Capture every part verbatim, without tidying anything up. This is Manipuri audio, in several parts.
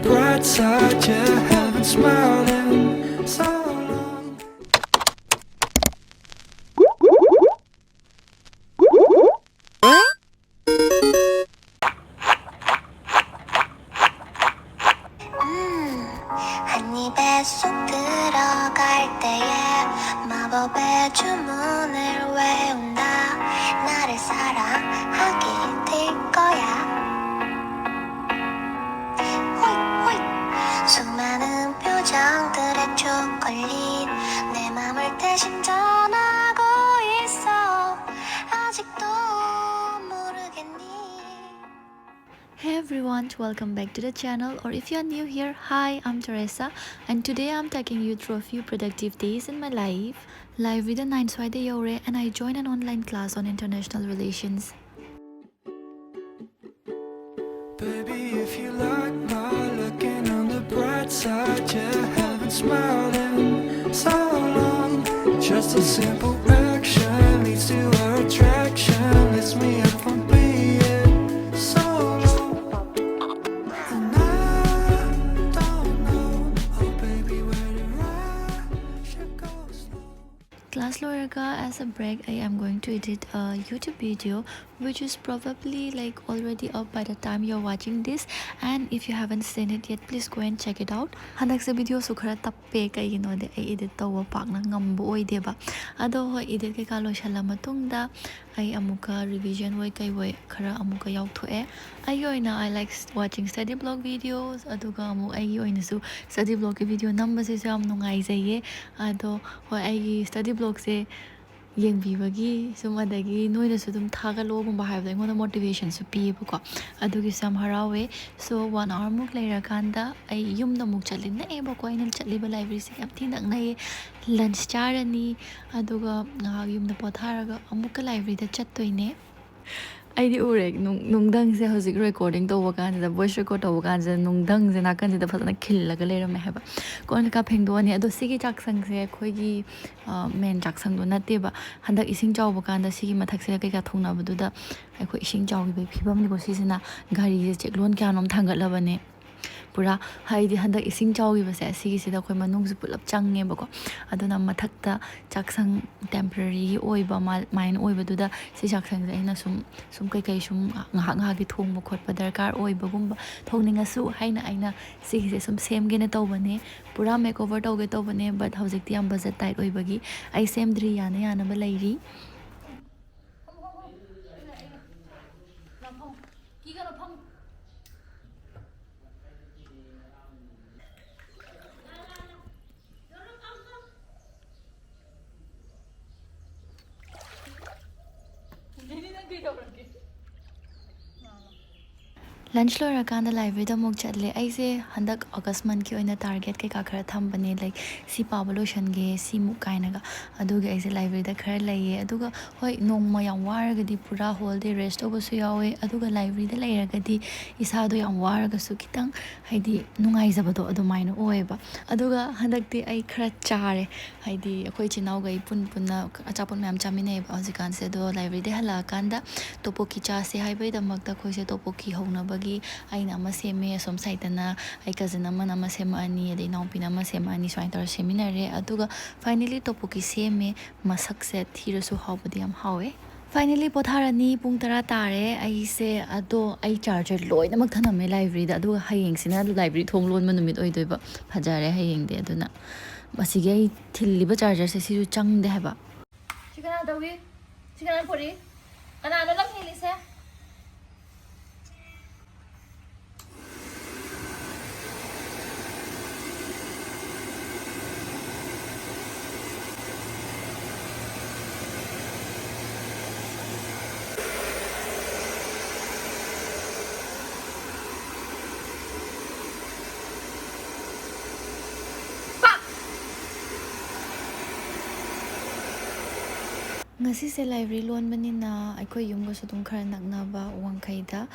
Bright side, yeah, haven't smiled in so long. 음, 한 입에 쏙 들어갈 때에 마법의 주문을 외운다. 나를 사랑하게 될 거야. 호잇, 호잇. 수많은 표정들의 초콜릿 내 맘을 대신 전하고 있어. 아직도 모르겠니? Hey everyone, welcome back to the channel, or if you are new here, hi, I'm Teresa, and today I'm taking you through a few productive days in my life. Libraryꯗ nine ꯁ꯭ꯋꯥꯏꯗ ꯌꯧꯔꯦ, and I joined an online class on international relations. Baby, if you like my looking on the bright side, yeah, haven't smiled in so long. Just a simple action leads to our attraction, lifts me up from being solo. And I don't know, oh baby, where do I should go slow? Class ꯂꯣꯏꯔꯒ, as a break, I am going to edit a YouTube video which is probably like already up by the time you're watching this, and if you haven't seen it yet, please go and check it out. ꯍꯟꯗꯛꯁꯦ videoꯁꯨ ꯈꯔ ꯇꯞꯄꯦ, ꯀꯩꯒꯤꯅꯣꯗꯤ ꯑꯩ edit ꯇꯧꯕ ꯄꯥꯛꯅ ꯉꯝꯕ ꯑꯣꯏꯗꯦꯕ꯫ ꯑꯗꯣ ꯍꯣꯏ, edit ꯀꯩꯀꯥ ꯂꯣꯏꯁꯜꯂ ꯃꯇꯨꯡꯗ ꯑꯩ ꯑꯃꯨꯛꯀ revision ꯑꯣꯏ ꯀꯩ ꯑꯣꯏ ꯈꯔ ꯑꯃꯨꯛꯀ ꯌꯥꯎꯊꯣꯛꯑꯦ꯫ ꯑꯩꯒꯤ ꯑꯣꯏꯅ I like watching study block videos, ꯑꯗꯨꯒ ꯑꯃꯨꯛ ꯑꯩꯒꯤ ꯑꯣꯏꯅꯁꯨ study blockꯀꯤ video ꯅꯝꯕꯁꯤꯁꯨ ꯌꯥꯝ ꯅꯨꯡꯉꯥꯏꯖꯩꯌꯦ꯫ ꯑꯗꯣ ꯍꯣꯏ, ꯑꯩꯒꯤ study blockꯁꯦ ꯌꯦꯡꯕꯤꯕꯒꯤ ꯁꯨꯝ, ꯑꯗꯒꯤ ꯅꯣꯏꯅꯁꯨ ꯑꯗꯨꯝ ꯊꯥꯒꯠꯂꯣꯒꯨꯝꯕ ꯍꯥꯏꯕꯗꯣ ꯑꯩꯉꯣꯟꯗ motivationꯁꯨ ꯄꯤꯌꯦꯕꯀꯣ꯫ ꯑꯗꯨꯒꯤꯁꯨ ꯌꯥꯝ ꯍꯔꯥꯎꯋꯦ꯫ So, one hourꯃꯨꯛ ꯂꯩꯔꯀꯥꯟꯗ ꯑꯩ ꯌꯨꯝꯗ ꯑꯃꯨꯛ ꯆꯠꯂꯤ꯫ ꯅꯛꯑꯦꯕꯀꯣ, ꯑꯩꯅ ꯆꯠꯂꯤꯕ libraryꯁꯦ ꯌꯥꯝ ꯊꯤ ꯅꯛꯅꯩꯌꯦ꯫ Lunch ꯆꯥꯔꯅꯤ, ꯑꯗꯨꯒ ꯉꯥꯏꯍꯥꯛ ꯌꯨꯝꯗ ꯄꯣꯊꯥꯔꯒ ꯑꯃꯨꯛꯀ libraryꯗ ꯆꯠꯇꯣꯏꯅꯦ꯫ ꯑꯩꯗꯤ ꯎꯔꯦ, ꯅꯨꯡ-, ꯅꯨꯡꯗꯪꯁꯦ ꯍꯧꯖꯤꯛ recording ꯇꯧꯕ ꯀꯥꯟꯁꯤꯗ, voice record ꯇꯧꯕ ꯀꯥꯟꯁꯤꯗ ꯅꯨꯡꯗꯪꯁꯦ ꯅꯥꯀꯟꯁꯤꯗ ꯐꯖꯅ ꯈꯤꯜꯂꯒ ꯂꯩꯔꯝꯃꯦ ꯍꯥꯏꯕ꯫ ꯀꯣꯟ ꯀꯩꯀꯥ ꯐꯦꯡꯗꯣꯛꯑꯅꯤ꯫ ꯑꯗꯣ ꯁꯤꯒꯤ ꯆꯥꯛꯁꯪꯁꯦ ꯑꯩꯈꯣꯏꯒꯤ, ꯑ, main ꯆꯥꯛꯁꯪꯗꯣ ꯅꯠꯇꯦꯕ꯫ ꯍꯟꯗꯛ ꯏꯁꯤꯡ ꯆꯥꯎꯕ ꯀꯥꯟꯗ ꯁꯤꯒꯤ ꯃꯊꯛꯁꯤꯗ ꯀꯩꯀꯥ ꯊꯨꯡꯅꯕꯗꯨꯗ ꯑꯩꯈꯣꯏ ꯏꯁꯤꯡ ꯆꯥꯎꯈꯤꯕꯒꯤ ꯐꯤꯕꯝꯅꯤꯀꯣ ꯁꯤꯁꯤꯅ꯫ ꯒꯥꯔꯤꯁꯦ ꯆꯦꯛꯂꯣꯟ ꯀꯌꯥꯅꯣꯝ ꯊꯥꯡꯒꯠꯂꯕꯅꯦ꯫ ꯄꯨꯔꯥ, ꯍꯥꯏꯗꯤ ꯍꯟꯗꯛ ꯏꯁꯤꯡ ꯆꯥꯎꯈꯤꯕꯁꯦ, ꯑꯁꯤꯒꯤꯁꯤꯗ ꯑꯩꯈꯣꯏ ꯃꯅꯨꯡꯁꯨ ꯄꯨꯂꯞ ꯆꯪꯉꯦꯕꯀꯣ꯫ ꯑꯗꯨꯅ ꯃꯊꯛꯇ ꯆꯥꯛꯁꯪ temporary ꯑꯣꯏꯕ ꯃꯥ-, ꯃꯥꯏꯅ ꯑꯣꯏꯕꯗꯨꯗ, ꯁꯤ ꯆꯥꯛꯁꯪꯁꯦ ꯑꯩꯅ ꯁꯨꯝ, ꯁꯨꯝ ꯀꯩꯀꯩ ꯁꯨꯝ ꯉꯥꯏꯍꯥꯛ ꯉꯥꯏꯍꯥꯛꯀꯤ ꯊꯣꯡꯕ ꯈꯣꯠꯄ ꯗꯔꯀꯥꯔ ꯑꯣꯏꯕꯒꯨꯝꯕ, ꯊꯣꯡꯅꯤꯡꯉꯁꯨ ꯍꯥꯏꯅ ꯑꯩꯅ ꯁꯤꯒꯤꯁꯦ ꯁꯨꯝ ꯁꯦꯝꯒꯦꯅ ꯇꯧꯕꯅꯦ꯫ ꯄꯨꯔꯥ makeover ꯇꯧꯒꯦ ꯇꯧꯕꯅꯦ, but ꯍꯧꯖꯤꯛꯇꯤ ꯌꯥꯝ budget tight ꯑꯣꯏꯕꯒꯤ ꯑꯩ ꯁꯦꯝꯗ꯭ꯔꯤ, ꯌꯥꯅ ꯌꯥꯅꯕ ꯂꯩꯔꯤ꯫ Lunch ꯂꯣꯏꯔꯀꯥꯟꯗ libraryꯗ ꯑꯃꯨꯛ ꯆꯠꯂꯦ꯫ ꯑꯩꯁꯦ ꯍꯟꯗꯛ August monthꯀꯤ ꯑꯣꯏꯅ target ꯀꯩꯀꯥ ꯈꯔ ꯊꯝꯕꯅꯦ, like ꯁꯤ ꯄꯥꯕ ꯂꯣꯏꯁꯟꯒꯦ, ꯁꯤꯃꯨꯛ ꯀꯥꯏꯅꯒ꯫ ꯑꯗꯨꯒꯤ ꯑꯩꯁꯦ libraryꯗ ꯈꯔ ꯂꯩꯌꯦ꯫ ꯑꯗꯨꯒ ꯍꯣꯏ, ꯅꯣꯡꯃ ꯌꯥꯝ ꯋꯥꯔꯒꯗꯤ ꯄꯨꯔꯥ whole day rest ꯇꯧꯕꯁꯨ ꯌꯥꯎꯋꯦ꯫ ꯑꯗꯨꯒ libraryꯗ ꯂꯩꯔꯒꯗꯤ ꯏꯁꯥꯗꯣ ꯌꯥꯝ ꯋꯥꯔꯒꯁꯨ ꯈꯤꯇꯪ, ꯍꯥꯏꯗꯤ, ꯅꯨꯡꯉꯥꯏꯖꯕꯗꯣ ꯑꯗꯨꯃꯥꯏꯅ ꯑꯣꯏꯌꯦꯕ꯫ ꯑꯗꯨꯒ ꯍꯟꯗꯛꯇꯤ ꯑꯩ ꯈꯔ ꯆꯥꯔꯦ꯫ ꯍꯥꯏꯗꯤ ꯑꯩꯈꯣꯏ ꯏꯆꯤꯟ ꯏꯅꯥꯎꯈꯩ ꯄꯨꯟ ꯄꯨꯟꯅ ꯑꯆꯥꯄꯣꯠ ꯃꯌꯥꯝ ꯆꯥꯃꯤꯟꯅꯩꯌꯦꯕ ꯍꯧꯖꯤꯛꯀꯥꯟꯁꯦ꯫ ꯑꯗꯣ libraryꯗꯩ ꯍꯜꯂꯛꯑꯀꯥꯟꯗ ꯇꯣꯄꯣꯀꯤ ꯆꯥꯁꯦ ꯍꯥꯏꯕꯒꯤꯗꯃꯛꯇ ꯑꯩꯈꯣꯏꯁꯦ ꯇꯣꯄꯣꯀꯤ ꯍꯧꯅꯕꯒꯤ ꯑꯩꯅ ꯑꯃ ꯁꯦꯝꯃꯦ, ꯑꯁꯣꯝ sideꯇꯅ ꯑꯩ cousin ꯑꯃꯅ ꯑꯃ ꯁꯦꯝꯃꯛꯑꯅꯤ, ꯑꯗꯩ ꯏꯅꯥꯎꯄꯤꯅ ꯑꯃ ꯁꯦꯝꯃꯛꯑꯅꯤ, ꯁꯨꯃꯥꯏꯅ ꯇꯧꯔ ꯁꯦꯝꯃꯤꯟꯅꯔꯦ꯫ ꯑꯗꯨꯒ finally ꯇꯣꯄꯣꯀꯤ ꯁꯦꯝꯃꯦ꯫ ꯃꯁꯛꯁꯦ ꯊꯤꯔꯁꯨ ꯍꯥꯎꯕꯗꯤ ꯌꯥꯝ ꯍꯥꯎꯋꯦ꯫ Finally ꯄꯣꯊꯥꯔꯅꯤ, ꯄꯨꯡ ꯇꯔꯥ ꯇꯥꯔꯦ꯫ ꯑꯩꯁꯦ, ꯑꯗꯣ ꯑꯩ charger ꯂꯣꯏꯅꯃꯛ ꯊꯅꯝꯃꯦ libraryꯗ, ꯑꯗꯨꯒ ꯍꯌꯦꯡꯁꯤꯅ library ꯊꯣꯡ ꯂꯣꯟꯕ ꯅꯨꯃꯤꯠ ꯑꯣꯏꯗꯣꯏꯕ꯫ ꯐꯖꯔꯦ ꯍꯌꯦꯡꯗꯤ꯫ ꯑꯗꯨꯅ ꯃꯁꯤꯒꯤ ꯑꯩ ꯊꯤꯜꯂꯤꯕ chargerꯁꯦ ꯁꯤꯁꯨ ꯆꯪꯗꯦ ꯍꯥꯏꯕ꯫ ꯁꯤ ꯀꯅꯥ ꯇꯧꯏ? ꯁꯤ ꯀꯅꯥ ꯄꯨꯔꯛꯏ? ꯀꯅꯥꯅꯣ ꯂꯝ ꯍꯦꯜꯂꯤꯁꯦ? ꯉꯁꯤꯁꯦ library ꯂꯣꯟꯕꯅꯤꯅ ꯑꯩꯈꯣꯏ ꯌꯨꯝꯒꯁꯨ ꯑꯗꯨꯝ ꯈꯔ ꯅꯛꯅꯕ ꯋꯥꯡꯈꯩꯗ,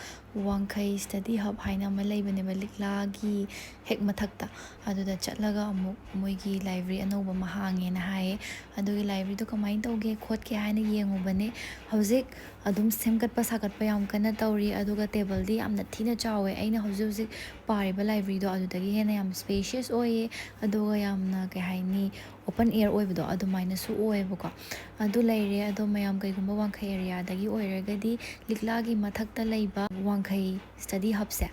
ꯋꯥꯡꯈꯩ study hub ꯍꯥꯏꯅ ꯑꯃ ꯂꯩꯕꯅꯦꯕ, ꯂꯤꯛꯂꯥꯒꯤ ꯍꯦꯛ ꯃꯊꯛꯇ꯫ ꯑꯗꯨꯗ ꯆꯠꯂꯒ ꯑꯃꯨꯛ ꯃꯣꯏꯒꯤ library ꯑꯅꯧꯕ ꯑꯃ ꯍꯥꯡꯉꯦꯅ ꯍꯥꯏꯌꯦ꯫ ꯑꯗꯨꯒꯤ libraryꯗꯣ ꯀꯃꯥꯏꯅ ꯇꯧꯒꯦ ꯈꯣꯠꯀꯦ ꯍꯥꯏꯅ ꯌꯦꯡꯉꯨꯕꯅꯦ꯫ ꯍꯧꯖꯤꯛ ꯑꯗꯨꯝ ꯁꯦꯝꯒꯠꯄ ꯁꯥꯒꯠꯄ ꯌꯥꯝ ꯀꯟꯅ ꯇꯧꯔꯤ꯫ ꯑꯗꯨꯒ ꯇꯦꯕꯜꯗꯤ ꯌꯥꯝꯅ ꯊꯤꯅ ꯆꯥꯎꯋꯦ꯫ ꯑꯩꯅ ꯍꯧꯖꯤꯛ ꯍꯧꯖꯤꯛ ꯄꯥꯔꯤꯕ ꯂꯥꯏꯕ꯭ꯔꯦꯔꯤꯗꯣ ꯑꯗꯨꯗꯒꯤ ꯍꯦꯟꯅ ꯌꯥꯝ spacious ꯑꯣꯏꯌꯦ꯫ ꯑꯗꯨꯒ ꯌꯥꯝꯅ, ꯀꯩ ꯍꯥꯏꯅꯤ, open air ꯑꯣꯏꯕꯗꯣ ꯑꯗꯨꯃꯥꯏꯅꯁꯨ ꯑꯣꯏꯌꯦꯕꯀꯣ꯫ ꯑꯗꯨ ꯂꯩꯔꯦ꯫ ꯑꯗꯣ ꯃꯌꯥꯝ ꯀꯩꯒꯨꯝꯕ ꯋꯥꯡꯈꯩ ꯑꯦꯔꯤꯌꯥꯗꯒꯤ ꯑꯣꯏꯔꯒꯗꯤ ꯂꯤꯛꯂꯥꯒꯤ ꯃꯊꯛꯇ ꯂꯩꯕ ꯋꯥꯡꯈꯩ study hubꯁꯦ,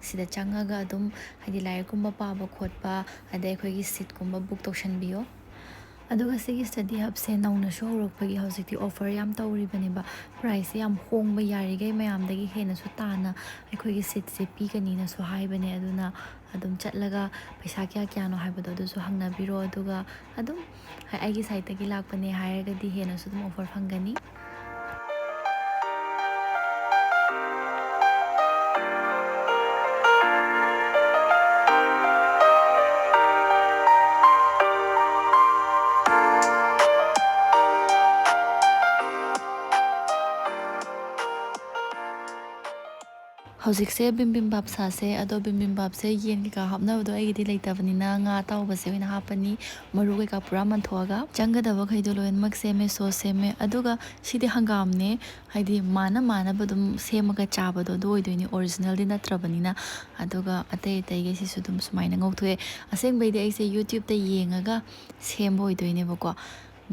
ꯁꯤꯗ ꯆꯪꯉꯒ ꯑꯗꯨꯝ, ꯍꯥꯏꯗꯤ, ꯂꯥꯏꯔꯤꯛꯀꯨꯝꯕ ꯄꯥꯕ ꯈꯣꯠꯄ, ꯑꯗꯩ ꯑꯩꯈꯣꯏꯒꯤ seatꯀꯨꯝꯕ book ꯇꯧꯁꯟꯕꯤꯌꯣ꯫ ꯑꯗꯨꯒ ꯁꯤꯒꯤ study hubꯁꯦ ꯅꯧꯅꯁꯨ ꯍꯧꯔꯛꯄꯒꯤ ꯍꯧꯖꯤꯛꯇꯤ offer ꯌꯥꯝ ꯇꯧꯔꯤꯕꯅꯦꯕ꯫ Priceꯁꯦ ꯌꯥꯝ ꯍꯣꯡꯕ, ꯌꯥꯔꯤꯈꯩ ꯃꯌꯥꯝꯗꯒꯤ ꯍꯦꯟꯅꯁꯨ ꯇꯥꯅ ꯑꯩꯈꯣꯏꯒꯤ seatꯁꯦ ꯄꯤꯒꯅꯤꯅꯁꯨ ꯍꯥꯏꯕꯅꯦ꯫ ꯑꯗꯨꯅ ꯑꯗꯨꯝ ꯆꯠꯂꯒ ꯄꯩꯁꯥ ꯀꯌꯥ ꯀꯌꯥꯅꯣ ꯍꯥꯏꯕꯗꯣ ꯑꯗꯨꯁꯨ ꯍꯪꯅꯕꯤꯔꯣ꯫ ꯑꯗꯨꯒ ꯑꯗꯨꯝ ꯑꯩꯒꯤ sideꯇꯒꯤ ꯂꯥꯛꯄꯅꯦ ꯍꯥꯏꯔꯒꯗꯤ ꯍꯦꯟꯅꯁꯨ ꯑꯗꯨꯝ offer ꯐꯪꯒꯅꯤ꯫ ꯍꯧꯖꯤꯛꯁꯦ bibimbap ꯁꯥꯁꯦ꯫ ꯑꯗꯣ bibimbaꯞꯁꯦ ꯌꯦꯟ ꯀꯩꯀꯥ ꯍꯥꯞꯅꯕꯗꯣ ꯑꯩꯒꯤꯗꯤ ꯂꯩꯇꯕꯅꯤꯅ ꯉꯥ ꯑꯇꯥꯎꯕꯁꯦ ꯑꯣꯏꯅ ꯍꯥꯞꯄꯅꯤ꯫ ꯃꯔꯨ ꯀꯩꯀꯥ ꯄꯨꯔꯥ ꯃꯟꯊꯣꯛꯑꯒ ꯆꯪꯒꯗꯕꯈꯩꯗꯣ ꯂꯣꯏꯅꯃꯛ ꯁꯦꯝꯃꯦ꯫ Sauce ꯁꯦꯝꯃꯦ꯫ ꯑꯗꯨꯒ ꯁꯤꯗꯤ ꯍꯪꯒꯥꯝꯅꯦ, ꯍꯥꯏꯗꯤ ꯃꯥꯅ ꯃꯥꯅꯕ ꯑꯗꯨꯝ ꯁꯦꯝꯃꯒ ꯆꯥꯕꯗꯣ ꯑꯗꯨ ꯑꯣꯏꯗꯣꯏꯅꯤ, originalꯗꯤ ꯅꯠꯇ꯭ꯔꯕꯅꯤꯅ꯫ ꯑꯗꯨꯒ ꯑꯇꯩ ꯑꯇꯩꯈꯩꯁꯤꯁꯨ ꯑꯗꯨꯝ ꯁꯨꯃꯥꯏꯅ ꯉꯧꯊꯣꯛꯑꯦ꯫ ꯑꯁꯦꯡꯕꯩꯗꯤ ꯑꯩꯁꯦ YouTubeꯇ ꯌꯦꯡꯉꯒ ꯁꯦꯝꯕ ꯑꯣꯏꯗꯣꯏꯅꯦꯕꯀꯣ,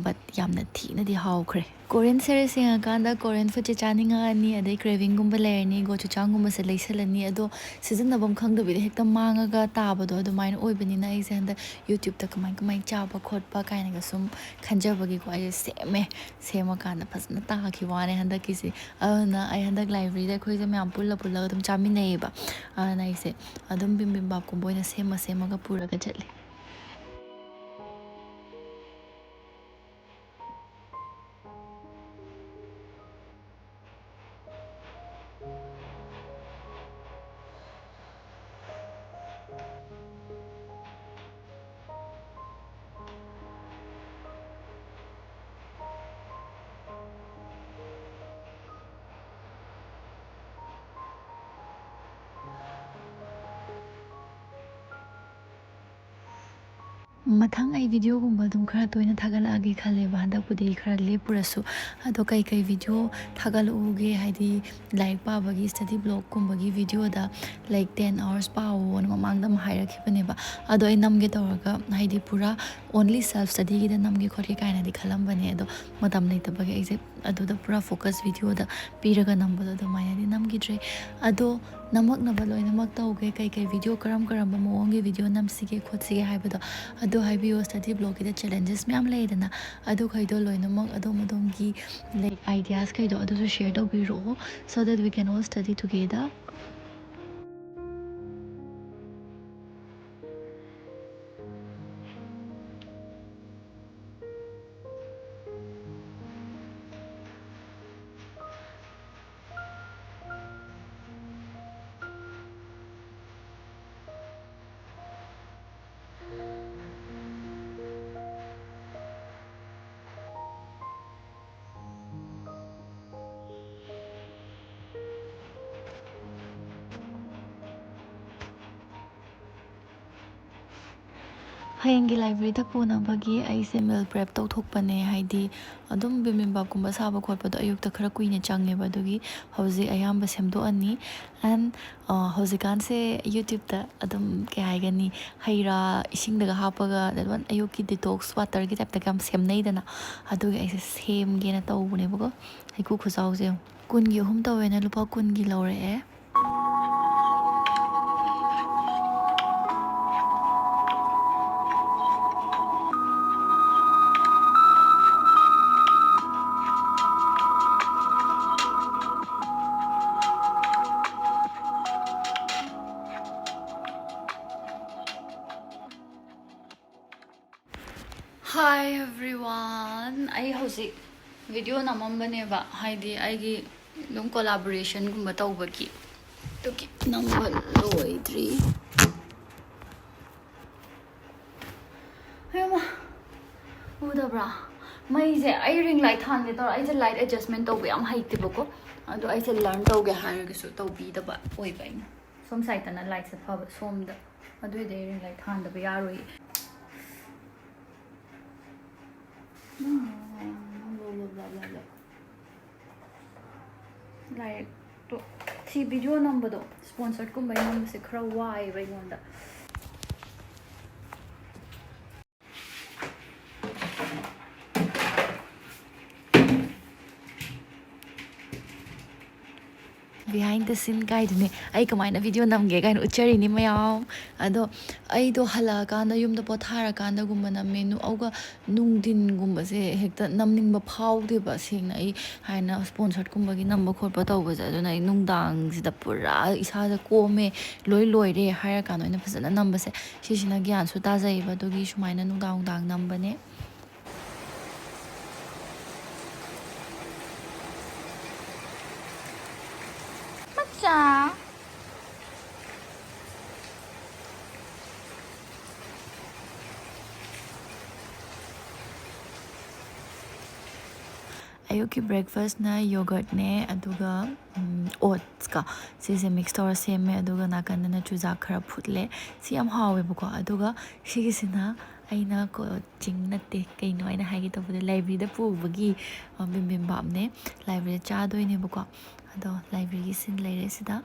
but ꯌꯥꯝꯅ ꯊꯤꯅꯗꯤ ꯍꯥꯎꯈ꯭ꯔꯦ꯫ Korean series ꯌꯦꯡꯉꯀꯥꯟꯗ Korean foodꯁꯦ ꯆꯥꯅꯤꯡꯉꯛꯑꯅꯤ, ꯑꯗꯩ cravingꯒꯨꯝꯕ ꯂꯩꯔꯅꯤ, gochujangꯒꯨꯝꯕꯁꯦ ꯂꯩꯁꯜꯂꯅꯤ꯫ ꯑꯗꯣ ꯁꯤꯖꯤꯟꯅꯐꯝ ꯈꯪꯗꯕꯤꯗ ꯍꯦꯛꯇ ꯃꯥꯡꯉꯒ ꯇꯥꯕꯗꯣ ꯑꯗꯨꯃꯥꯏꯅ ꯑꯣꯏꯕꯅꯤꯅ ꯑꯩꯁꯦ ꯍꯟꯗꯛ YouTubeꯇ ꯀꯃꯥꯏ ꯀꯃꯥꯏ ꯆꯥꯕ ꯈꯣꯠꯄ ꯀꯥꯏꯅꯒ ꯁꯨꯝ ꯈꯟꯖꯕꯒꯤꯀꯣ ꯑꯩꯁꯦ ꯁꯦꯝꯃꯦ꯫ ꯁꯦꯝꯃꯀꯥꯟꯗ ꯐꯖꯅ ꯇꯥꯈꯤꯕ ꯋꯥꯅꯦ ꯍꯟꯗꯛꯀꯤꯁꯦ꯫ ꯑꯗꯨꯅ ꯑꯩ ꯍꯟꯗꯛ libraryꯗ ꯑꯩꯈꯣꯏꯁꯦ ꯃꯌꯥꯝ ꯄꯨꯜꯂ ꯄꯨꯜꯂꯒ ꯑꯗꯨꯝ ꯆꯥꯃꯤꯟꯅꯩꯌꯦꯕ꯫ ꯑꯗꯨꯅ ꯑꯩꯁꯦ ꯑꯗꯨꯝ bibimbaꯞꯀꯨꯝꯕ ꯑꯣꯏꯅ ꯁꯦꯝꯃ ꯁꯦꯝꯃꯒ ꯄꯨꯔꯒ ꯆꯠꯂꯦ꯫ ꯃꯊꯪ ꯑꯩ ꯚꯤꯗꯤꯑꯣꯒꯨꯝꯕ ꯑꯗꯨꯝ ꯈꯔ ꯇꯣꯏꯅ ꯊꯥꯒꯠꯂꯛꯑꯒꯦ ꯈꯜꯂꯦꯕ, ꯍꯟꯗꯛꯄꯨꯗꯤ ꯈꯔ ꯂꯦꯞꯄꯨꯔꯁꯨ꯫ ꯑꯗꯣ ꯀꯩꯀꯩ ꯚꯤꯗꯤꯑꯣ ꯊꯥꯒꯠꯂꯛꯎꯒꯦ, ꯍꯥꯏꯗꯤ ꯂꯥꯏꯔꯤꯛ ꯄꯥꯕꯒꯤ study blockꯀꯨꯝꯕꯒꯤ ꯚꯤꯗꯤꯑꯣꯗ, like, ten hours ꯄꯥꯎꯑꯣꯅ ꯃꯃꯥꯡꯗ ꯑꯃ ꯍꯥꯏꯔꯛꯈꯤꯕꯅꯦꯕ꯫ ꯑꯗꯣ ꯑꯩ ꯅꯝꯒꯦ ꯇꯧꯔꯒ, ꯍꯥꯏꯗꯤ ꯄꯨꯔꯥ only self studyꯒꯤꯗ ꯅꯝꯒꯦ ꯈꯣꯠꯀꯦ ꯀꯥꯏꯅꯗꯤ ꯈꯜꯂꯝꯕꯅꯦ, ꯑꯗꯣ ꯃꯇꯝ ꯂꯩꯇꯕꯒꯤ ꯑꯩꯁꯦ ꯑꯗꯨꯗ ꯄꯨꯔꯥ focus ꯚꯤꯗꯤꯑꯣꯗ ꯄꯤꯔꯒ ꯅꯝꯕꯗꯣ ꯑꯗꯨꯃꯥꯏꯅꯗꯤ ꯅꯝꯈꯤꯗ꯭ꯔꯦ꯫ ꯑꯗꯣ ꯅꯝꯃꯛꯅꯕ ꯂꯣꯏꯅꯃꯛ ꯇꯧꯒꯦ, ꯀꯩꯀꯩ ꯚꯤꯗꯤꯑꯣ, ꯀꯔꯝ ꯀꯔꯝꯕ ꯃꯑꯣꯡꯒꯤ ꯚꯤꯗꯤꯑꯣ ꯅꯝꯁꯤꯒꯦ ꯈꯣꯠꯁꯤꯒꯦ ꯍꯥꯏꯕꯗꯣ꯫ ꯑꯗꯣ ꯍꯥꯏꯕꯤꯌꯣ, study blockꯀꯤꯗ challenges ꯃꯌꯥꯝ ꯂꯩꯗꯅ, ꯑꯗꯨꯈꯩꯗꯣ ꯂꯣꯏꯅꯃꯛ ꯑꯗꯣꯝ ꯑꯗꯣꯝꯒꯤ, like, ideasꯈꯩꯗꯣ ꯑꯗꯨꯁꯨ share ꯇꯧꯕꯤꯔꯛꯑꯣ, so that we can all study together. ꯍꯌꯦꯡꯒꯤ libraryꯗ ꯄꯨꯅꯕꯒꯤ ꯑꯩꯁꯦ meal prep ꯇꯧꯊꯣꯛꯄꯅꯦ꯫ ꯍꯥꯏꯗꯤ ꯑꯗꯨꯝ bibimbapꯀꯨꯝꯕ ꯁꯥꯕ ꯈꯣꯠꯄꯗꯣ ꯑꯌꯨꯛꯇ ꯈꯔ ꯀꯨꯏꯅ ꯆꯪꯉꯦꯕ, ꯑꯗꯨꯒꯤ ꯍꯧꯖꯤꯛ ꯑꯌꯥꯝꯕ ꯁꯦꯝꯗꯣꯛꯑꯅꯤ꯫ And, ꯑ, ꯍꯧꯖꯤꯛꯀꯥꯟꯁꯦ YouTubeꯇ ꯑꯗꯨꯝ, ꯀꯩ ꯍꯥꯏꯒꯅꯤ, ꯍꯩ ꯔꯥ ꯏꯁꯤꯡꯗꯒ ꯍꯥꯞꯄꯒ ꯑꯗꯨꯝ ꯑꯌꯨꯛꯀꯤ detox waterꯒꯤ typeꯇꯒ ꯌꯥꯝ ꯁꯦꯝꯅꯩꯗꯅ, ꯑꯗꯨꯒꯤ ꯑꯩꯁꯦ ꯁꯦꯝꯒꯦꯅ ꯇꯧꯕꯅꯦꯕꯀꯣ꯫ ꯍꯩꯀꯨ ꯈꯨꯆꯥꯎꯁꯦ ꯌꯦꯡꯉꯨ꯫ ꯀꯨꯟꯒꯤ ꯑꯍꯨꯝ ꯇꯧꯋꯦꯅ ꯂꯨꯄꯥ ꯀꯨꯟꯒꯤ ꯂꯧꯔꯛꯑꯦ꯫ Hi everyone, ꯑꯩ ꯍꯧꯖꯤꯛ video ꯅꯝꯃꯝꯕꯅꯦꯕ, ꯍꯥꯏꯗꯤ ꯑꯩꯒꯤ ꯑꯗꯨꯝ collaborationꯒꯨꯝꯕ ꯇꯧꯕꯒꯤ, ꯑꯗꯨꯒꯤ ꯅꯝꯕ ꯂꯣꯏꯗ꯭ꯔꯤ꯫ ꯍꯩꯃꯥ, ꯎꯗꯕ꯭ꯔꯥ? ꯃꯩꯁꯦ, ꯑꯩ ring light ꯊꯥꯟꯒꯦ ꯇꯧꯔ, ꯑꯩꯁꯦ light adjustment ꯇꯧꯕ ꯌꯥꯝ ꯍꯩꯇꯦꯕꯀꯣ, ꯑꯗꯣ ꯑꯩꯁꯦ learn ꯇꯧꯒꯦ ꯍꯥꯏꯔꯒꯁꯨ ꯇꯧꯕꯤꯗꯕ ꯑꯣꯏꯕ ꯑꯩꯅ꯫ ꯁꯣꯝ sideꯇꯅ lightꯁꯦ ꯐꯕ, ꯁꯣꯝꯗ, ꯑꯗꯨꯏꯗꯤ ꯑꯩ ring light ꯊꯥꯟꯗꯕ ꯌꯥꯔꯣꯏ꯫ ꯂꯥꯏꯔꯤꯛꯇꯣ, ꯁꯤ ꯚꯤꯗꯤꯑꯣ ꯅꯝꯕꯗꯣ, ꯁ꯭ꯄꯣꯟꯁꯔꯠꯀꯨꯝꯕ ꯅꯝꯕꯁꯦ ꯈꯔ ꯋꯥꯏꯑꯦꯕ ꯑꯩꯉꯣꯟꯗ꯫ Behind the scene ꯀꯥꯏꯗꯨꯅꯦ, ꯑꯩ ꯀꯃꯥꯏꯅ ꯚꯤꯗꯤꯑꯣ ꯅꯝꯒꯦ ꯀꯥꯏꯅ ꯎꯠꯆꯔꯤꯅꯤ ꯃꯌꯥꯝ꯫ ꯑꯗꯣ ꯑꯩꯗꯣ ꯍꯜꯂꯛꯑꯀꯥꯟꯗ, ꯌꯨꯝꯗ ꯄꯣꯊꯥꯔꯀꯥꯟꯗꯒꯨꯝꯕ ꯅꯝꯃꯦ꯫ ꯅꯨ-, ꯑꯗꯨꯒ ꯅꯨꯡꯊꯤꯟꯒꯨꯝꯕꯁꯦ ꯍꯦꯛꯇ ꯅꯝꯅꯤꯡꯕ ꯐꯥꯎꯗꯦꯕ, ꯁꯦꯡꯅ꯫ ꯑꯩ ꯍꯥꯏꯅ ꯁ꯭ꯄꯣꯟꯁꯔꯠꯀꯨꯝꯕꯒꯤ ꯅꯝꯕ ꯈꯣꯠꯄ ꯇꯧꯕꯁꯦ, ꯑꯗꯨꯅ ꯑꯩ ꯅꯨꯡꯗꯥꯡꯁꯤꯗ ꯄꯨꯔꯥ ꯏꯁꯥꯁꯦ ꯀꯣꯝꯃꯦ, ꯂꯣꯏ ꯂꯣꯏꯔꯦ ꯍꯥꯏꯔꯀꯥꯟꯗ ꯑꯣꯏꯅ ꯐꯖꯅ ꯅꯝꯕꯁꯦ, ꯁꯤꯁꯤꯅ ꯒ꯭ꯌꯥꯟꯁꯨ ꯇꯥꯖꯩꯌꯦꯕ꯫ ꯑꯗꯨꯒꯤ ꯁꯨꯃꯥꯏꯅ ꯅꯨꯡꯗꯥꯡ ꯅꯨꯡꯗꯥꯡ ꯅꯝꯕꯅꯦ꯫ ꯃꯆꯥ꯫ ꯑꯌꯨꯛꯀꯤ ꯕ꯭ꯔꯦꯛꯐꯥꯁꯅ ꯌꯣꯒꯔꯠꯅꯦ, ꯑꯗꯨꯒ, ꯎꯝ, ꯑꯣꯠꯁꯀ ꯁꯤꯁꯦ ꯃꯤꯛꯁ ꯇꯧꯔ ꯁꯦꯝꯃꯦ꯫ ꯑꯗꯨꯒ ꯅꯥꯀꯟꯗꯅ ꯆꯨꯖꯥꯛ ꯈꯔ ꯐꯨꯠꯂꯦ꯫ ꯁꯤ ꯌꯥꯝ ꯍꯥꯎꯋꯦꯕꯀꯣ꯫ ꯑꯗꯨꯒ ꯁꯤꯒꯤꯁꯤꯅ ꯑꯩꯅ ꯀꯣꯆꯤꯡ ꯅꯠꯇꯦ, ꯀꯩꯅꯣ ꯑꯩꯅ ꯍꯥꯏꯒꯦ ꯇꯧꯕꯗꯣ, ꯂꯥꯏꯕ꯭ꯔꯦꯔꯤꯗ ꯄꯨꯕꯒꯤ, ꯑ, ꯕꯤꯝꯕꯤꯝꯕꯥꯞꯅꯦ꯫ ꯂꯥꯏꯕ꯭ꯔꯦꯔꯤꯗ ꯆꯥꯗꯣꯏꯅꯦꯕꯀꯣ꯫ ꯑꯗꯣ ꯂꯥꯏꯕ꯭ꯔꯦꯔꯤꯒꯤ ꯁꯤꯟ ꯂꯩꯔꯦ ꯁꯤꯗ꯫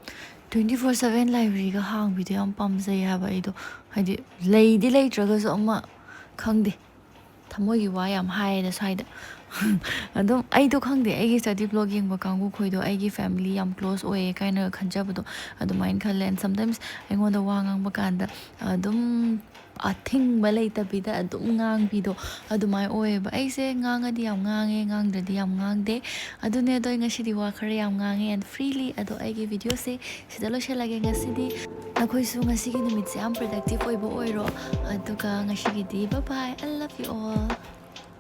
Twenty four seven ꯂꯥꯏꯕ꯭ꯔꯦꯔꯤꯒ ꯍꯥꯡꯕꯤꯗꯣ ꯌꯥꯝ ꯄꯥꯝꯖꯩ ꯍꯥꯏꯕ ꯑꯩꯗꯣ꯫ ꯍꯥꯏꯗꯤ ꯂꯩꯗꯤ ꯂꯩꯇ꯭ꯔꯒꯁꯨ ꯑꯃ, ꯈꯪꯗꯦ, ꯊꯃꯣꯏꯒꯤ ꯋꯥ ꯌꯥꯝ ꯍꯥꯏꯌꯦꯗ ꯁ꯭ꯋꯥꯏꯗ꯫ ꯑꯗꯨꯝ ꯑꯩꯗꯣ ꯈꯪꯗꯦ, ꯑꯩꯒꯤ ꯁ꯭ꯇꯗꯤ ꯕ꯭ꯂꯣꯛ ꯌꯦꯡꯕ ꯀꯥꯡꯕꯨꯈꯣꯏꯗꯣ ꯑꯩꯒꯤ ꯐꯦꯃꯤꯂꯤ ꯌꯥꯝ ꯀ꯭ꯂꯣꯁ ꯑꯣꯏꯌꯦ ꯀꯥꯏꯅꯒ ꯈꯟꯖꯕꯗꯣ ꯑꯗꯨꯃꯥꯏꯅ ꯈꯜꯂꯦ꯫ And sometimes ꯑꯩꯉꯣꯟꯗ ꯋꯥ ꯉꯥꯡꯕ ꯀꯥꯟꯗ ꯑꯗꯨꯝ ꯑꯊꯤꯡꯕ ꯂꯩꯇꯕꯤꯗ ꯑꯗꯨꯝ ꯉꯥꯡꯕꯤꯗꯣ ꯑꯗꯨꯃꯥꯏꯅ ꯑꯣꯏꯌꯦꯕ꯫ ꯑꯩꯁꯦ ꯉꯥꯡꯉꯗꯤ ꯌꯥꯝ ꯉꯥꯡꯉꯦ, ꯉꯥꯡꯗ꯭ꯔꯗꯤ ꯌꯥꯝ ꯉꯥꯡꯗꯦ꯫ ꯑꯗꯨꯅꯦ, ꯑꯗꯣ ꯑꯩ ꯉꯁꯤꯗꯤ ꯋꯥ ꯈꯔ ꯌꯥꯝ ꯉꯥꯡꯉꯦ and freely꯫ ꯑꯗꯣ ꯑꯩꯒꯤ ꯚꯤꯗꯤꯑꯣꯁꯦ ꯁꯤꯗ ꯂꯣꯏꯁꯤꯜꯂꯒꯦ ꯉꯁꯤꯗꯤ꯫ ꯅꯈꯣꯏꯁꯨ ꯉꯁꯤꯒꯤ ꯅꯨꯃꯤꯠꯁꯦ ꯌꯥꯝ productive ꯑꯣꯏꯕ ꯑꯣꯏꯔꯣ꯫ ꯑꯗꯨꯒ ꯉꯁꯤꯒꯤꯗꯤ bye bye, I love you all꯫